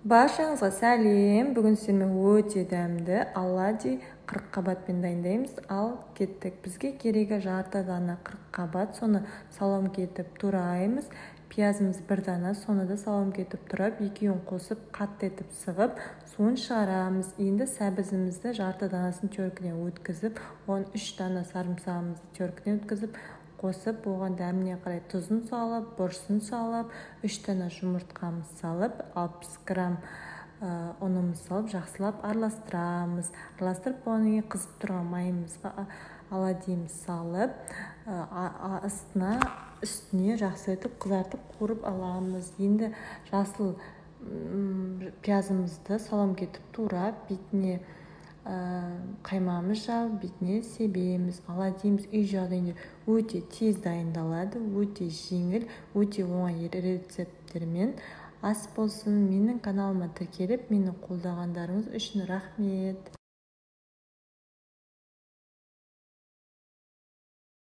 Баршаңызға сәлем! Бүгін сіздермен өте дәмді оладьи қырыққабатпен дайындаймыз. Ал кеттік! Бізге керегі жарты дана қырыққабат, соны соломка етіп тураймыз. Пиязымыз бір дана, соны да соломка етіп турап, екеуін қосып, қатты етіп сығып, суын шығарамыз. Енді сәбізімізді жарты данасын теркіден өткізіп, оған 3 дана сарымсағымызды теркіден өткізіп қосып, оған дәміне қарай тұзын салып, бұрышын салып, 3 дана жұмыртқамыз салып, 60 грамм ұнымыз салып, жақсылап араластырамыз. Араластырып болғаннан кейін қызып тұрған майымызға оладьимыз салып, астына үстіне жақсы етіп қызартып, қуырып аламыз. Енді жасыл пиязымызды соломка етіп турап, бетіне қаймамыз жауып, бетіне себеміз. Оладьиміз үй жағдайында өте тез дайындалады, өте жеңіл, өте оңай рецепттермен. Ас болсын! Менің каналыма тіркеліп, мені қолдағандарыңыз үшін рахмет.